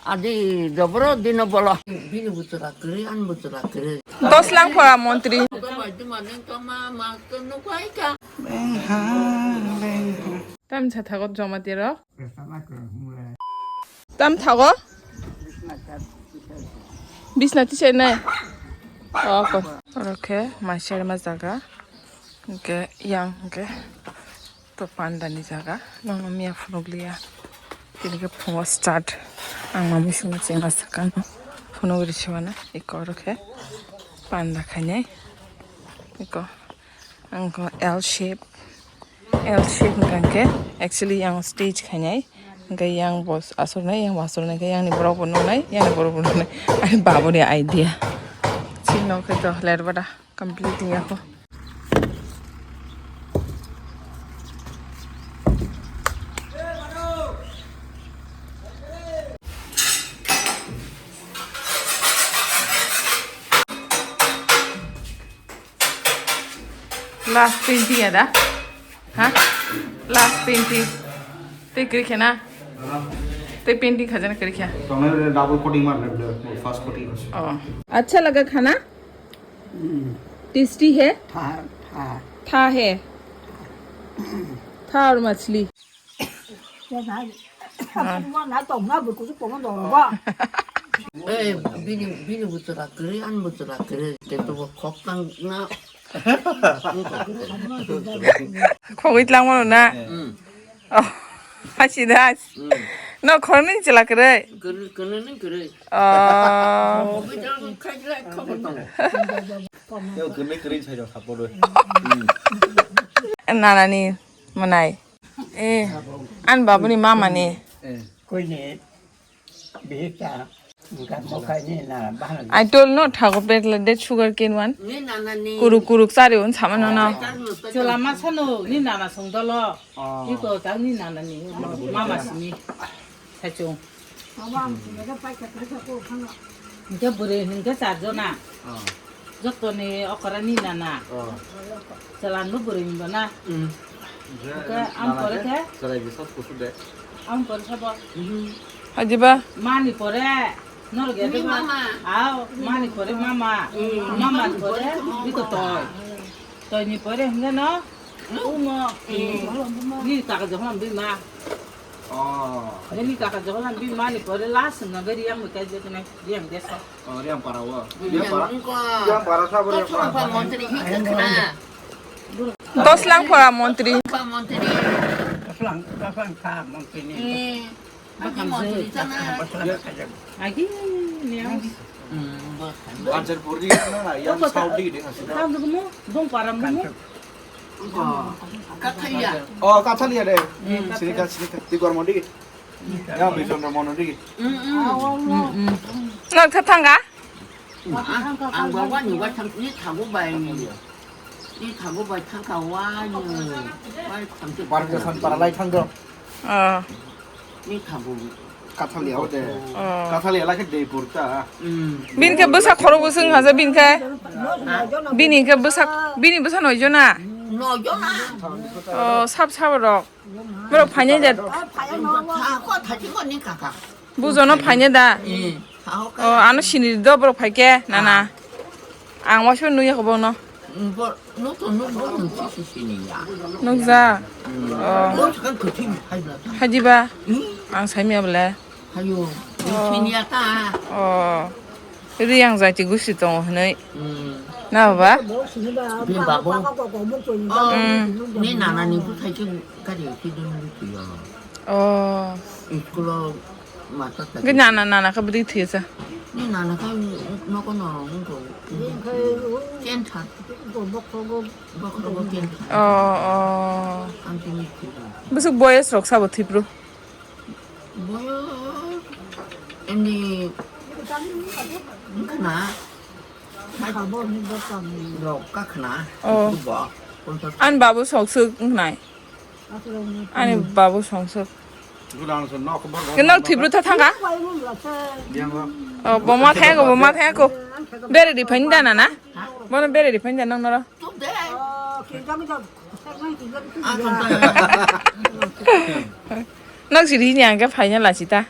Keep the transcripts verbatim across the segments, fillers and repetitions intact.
Adi joboro dino bolo. Bini buchura kiri, an buchura kiri. Dos lang pora montri. Kama juma neng kama ma kenu kai ka. Bengha, bengha. Tam cha thagot joma tiro. Tam thago? Bisna tisai nai. Oh, ko. Oro khe mai seri ma jaga. Hingke yang hingke to panda ni jaga. Nong miya phunuk liya. Tini ke phungo start. Ang mami sungna chenga sakano. Phunuk ri siwana. Iko oro khe panda khainai. Iko. Ang ko L shape. L shape hingka hingke actually yang stage khainai. Hingke yang bo asur nai, yang bo asur nai, hingke yang ni borok bo nung nai, yang ni borok bo nung nai. Ani babo ni idea. Chini nok khe to ler bada complete ya ko. Last painting ada? Ha? Last painting. Tei kiri khena? Tei painting khajana kiri kha? Tongnai double coating mar le, first coating. Oh. Acha laga khana? Tasty hai? Tha, tha. Tha hai? Tha aur machli. Eh, bini, bini buchura kiri, an buchura kiri. Ketu bo khok tang na. Khogwi tlangmano na? Hmm. Oh, hasi da. Hmm. No, khoroknwi chwla kwrwi? Kwrwi, kwrwi ni kwrwi. Oh. Khogwi tlangmano khai khai khogwi tongo. Yo, kwrwi kwrwi sai rok haporo. Hmm. Nanani mwnai. Eh, an babuni mamani. Eh. Koini. Bihikta, bukan mokai ni na bahana. I told no thago pet le de sugar cane one. Ni nana ni. Kuruk kuruk sari un sama no no. Chwla ma sanu ni nana song dolo. Oh. Iko ta ni nana ni mama simi. Sachung. Hingke bwrwi hingke charjona. Oh. Jotoni okora ni nana. Oh. Chwla no bwrwi hwnba na. Mm. Hingke ang pore khe. Chwla bisa kusu de. Ang pore sabo. Mhm. Hajiba? Mani pore. Norok ya mama. Aw, mani pore mama. Mm. Mama ni pore biko toy. Toy ni pore hingke no. Umo. Mm. Ni kaka jokhon bi ma. Oh. Ni kaka jokhon bi ma ni pore last na be riang mi kai je kene riang de so. Oh, Riampara o. Riampara. Riampara sabo Riampara. Dos lang pora montri. Dos lang, dos lang kha montri ni. Eh, ani montri sana. Agi ni ang. Hmm, bos. Anjar puri na, yang Saudi deh ngasih. Tam tu mo, dong para mo. Ko, Kathalia. Oh, Kathalia deh. Hmm, sini ka, sini ka. Di gormo di. Ya, Bijon Ramono di. Mm, mm. Nang kha thanga? Ang, ang bawa ni wa thang, ni thago bai. Ni thago bai thang ka wa ni. Wa thang ke. Bar ke san para lai thang do. Ah. Ni thago. Kathalia o de. Ah. Kathalia lai khe de purta. Mm. Bin khe bwsa khoro bwswng haja bin khe. Bini khe bwsa, bini bwsa noi jona. Noi jona. Oh, sab sab rok. Borok phainai da. Bujono phainai da. O, ano sini do borok phaikhe, nana. Ang waisa nuya kho bono. Nukja. O. Hajiba. Ang saimya bole. Hayo, oh. Sini ya ta. Oh. Riang jati gusi tongo hwnwi. Hmm. Na baba? Bini babo. Oh, hmm. Ni nana ni buthai khe gari khe dun buthi ya. Oh. School o master ta. Ge nana, nana khe bwrwi thwi sa. Ni nana khe noko no wngko. Ken tha. Bokhorogo ken tha. Oh, oh. Ang khe ni thwi. Bwswk boyes rok sabo thwipru. Boyo ini wngkhna. Rok kakhna. Oh. Bo, ponchas. Ani babu sokswk wngnai. Ani babu sokswk. Gudang se nok bor. Kenal thibru tha thanga? Yang bor. Oh, boma thaya ko, boma thaya ko. Bere di phain dana na? Bono bere di phain dana noro. Nok siri ni angke phaina lachita.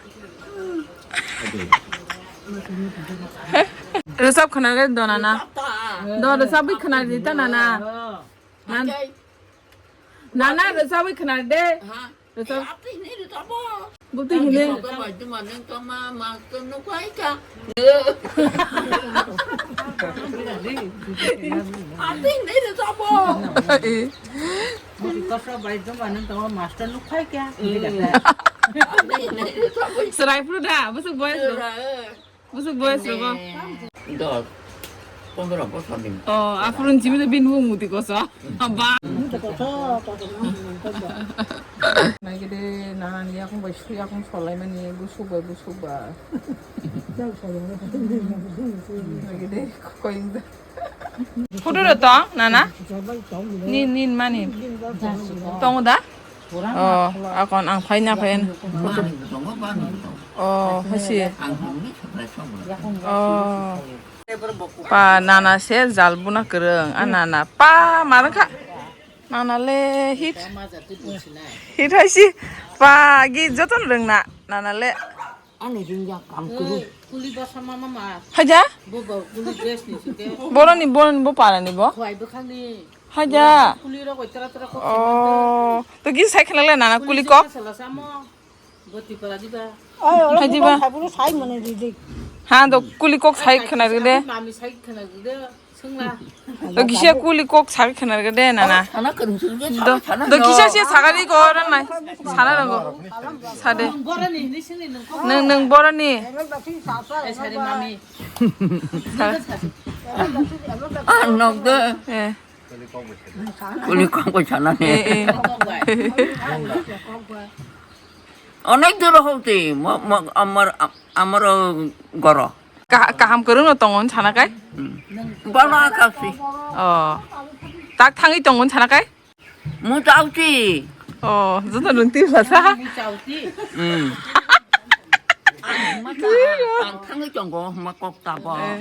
Rwchap khwna re do nana. Do rwchapwi khwna di ta nana. Nan-, nana rwchapwi khwna de. Rwchap. Bwtwi hini. Eh. Koso bai joma nang tongo master nuk phai kya? Chwrai phuru da, bwswk boys rok. Bwswk boys rok. Dos, pondro bosor ni. Oh, aphuru ni simi to bini mung muti koso. Ba. Naigede nana ni yakung bai su yakung solai mani busuk bai busuk ba. Naigede koying da. Photo ro tong nana? Ni, ni mani. Tongo da? Oh, akon ang phai na phai. Oh, hasi. Oh. Pa nana se jal buna kwrwng. A nana pa marang kha. Nana le hit. Hit hasi. Pa gi joton rwngna. Nana le. Ani ringjak kam kuru. Kuli basa mama ma. Haja? Bo bo kuli dress ni sike. Boroni, boroni bo parani bo. Khwai bwkhani. Haja. Kuli rok oi tra tra kok. Oh. To gi sai khna le nana kuli kok. Sala samo. Boti para diba. Oi, olo Haji ba. Bubang saburu sai mane ridi. Ha do kuli kok sai khna ride. Mami sai khna ride. Sungla. To kisa kuli kok sak khwna rwgwde nana. Sana kwrwng sung je Do, sana sana do no. Kisa se sagari ko ran nai. Sana rwgo. Sade. Boroni ni sini nung ko. Nung, nung boroni. Ai sari mami. Sa- Ah, nok de. Eh. Kuli kok ko sana ne. Eh, eh. Onek dur hoti, mo, mo, amar, amar goro. Ka-, kaham kwrwngno tongo wng sana kai? Hmm. Bono akasi. Oh. Tak thangwi tongo wng sana kai? Mu chauti. Oh, joto rungti basa. Hmm. Ang thangwi tongo, ma kok tabo. Eh.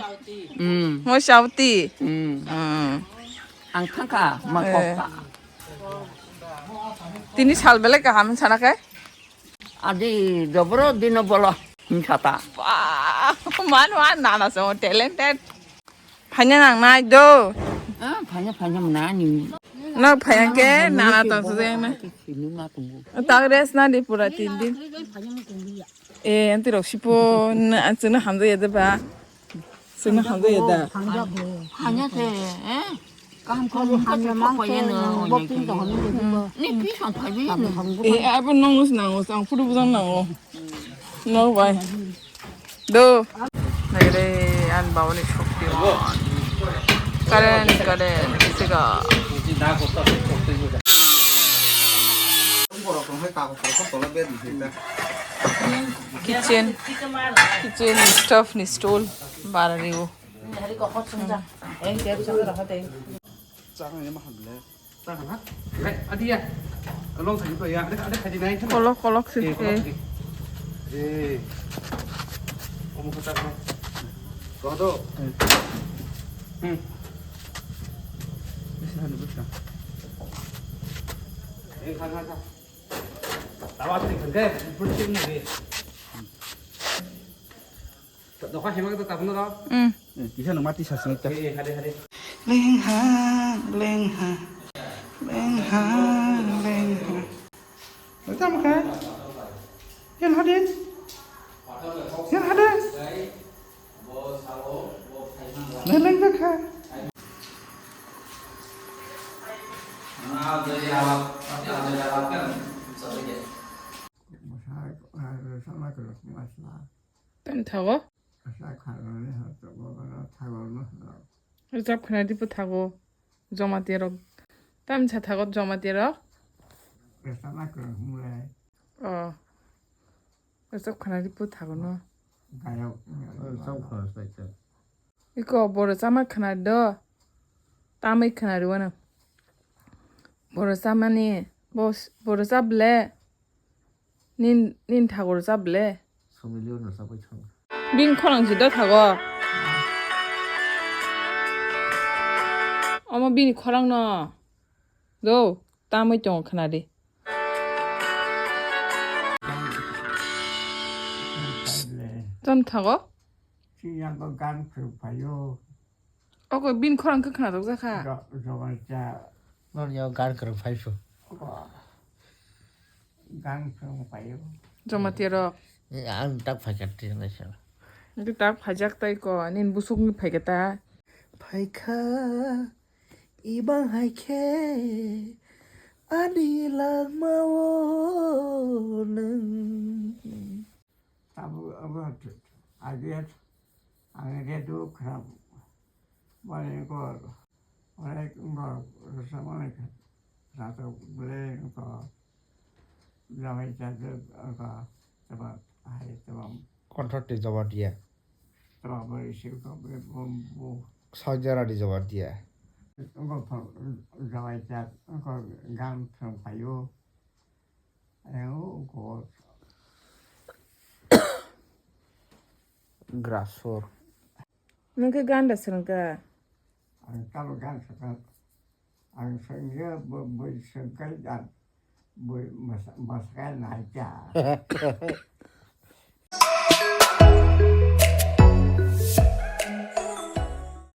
Hmm. Mo chauti. Hmm. Hmm. Ang thangka, ma kok Eh. ta. Tini sal belai kaham wng sana kai? Adi joboro dino bolo hinsata. Ba, mano a nana so talented. Phanya nang nai do. Ah, phanya phanya mana ni. No phanya ke nana tong se na. Sini ma tunggu. Tak rest na di pura tin din. Eh, anti rok sipo na, ang chwngno hamjak ya de ba. Chwngno hamjak ya da. Hanya se, eh? Kaham kaham hamya mang se, bo pin to hono. Ni pi sang phai bi. Eh, abo nong nus nang nus, ang photo bujang nang o. No bai. Do. Nagre an bawani shokti. Karen, karen, siga. Kitchen, kitchen stuff ni stall bara riwo. Kolok, kolok si. Eh, kolok si. Eh. Omo ko chakma. Rodo. Hmm. Isi hanu buka. Eh, kha, kha, kha. Tawa ti khangke, pun ti ni. Doka hema ko tabno ro. Hmm. Eh, kisa no mati sasni ta. Eh, hade, hade. Lengha, lengha. Lengha, lengha. Tamo kha? Yan hadin? Yan hadin? Neleng kha? Tam thago? Rwchap khwnadi pwthago Jamatia rok. Tamsa thago Jamatia rok. Rwchapna kwrwng hwnle. Oh. Rwchap khwnadi pwthago no. Gayok. Rwchap khwna sai khe. Iko bo rwchapma khwnadi do. Tamwi khwnadi wano. Bo rwchapmani, bo, bo rwchap le. Nin, nin thago rwchap le. Songni liyo no sabai thang. Bini khorang si do thago. Omo bini khorang no. Do, tamwi tongo khwnadi. Thago? Chini yago gan khwrwng phaio. Oko bin khorang khe khnatok jakha. Jo-, Jomatia. Nor yago gan khwrwng phaisu. Oko gan khwrwng phaio. Jomatia rok. Eh, ang tak phaikha twi naising. Ngi tak phaijak tai ko, nin busuk ni phaikha ta. Phaikha, ibang hai khe, ani langmao nwng. Abo, abo, age, ang redo khram. Mane ko, onek ko, samane ko, rato ble ko, jamai chaje ko, taba, hai, taba. Kontho twi jawab diya. Taba bari sil ko, be, bo, bo. Saudi Arabia jawab diya. Ko, jamai cha, ko, gan thang payo. Ayo, ko. Grasor. Nung khe ganda swrwngkha? Ang tamo gan swrwngkha. Ang swrwngkha bo, bo swrwngkha dan. Bo mas-, maska naikha.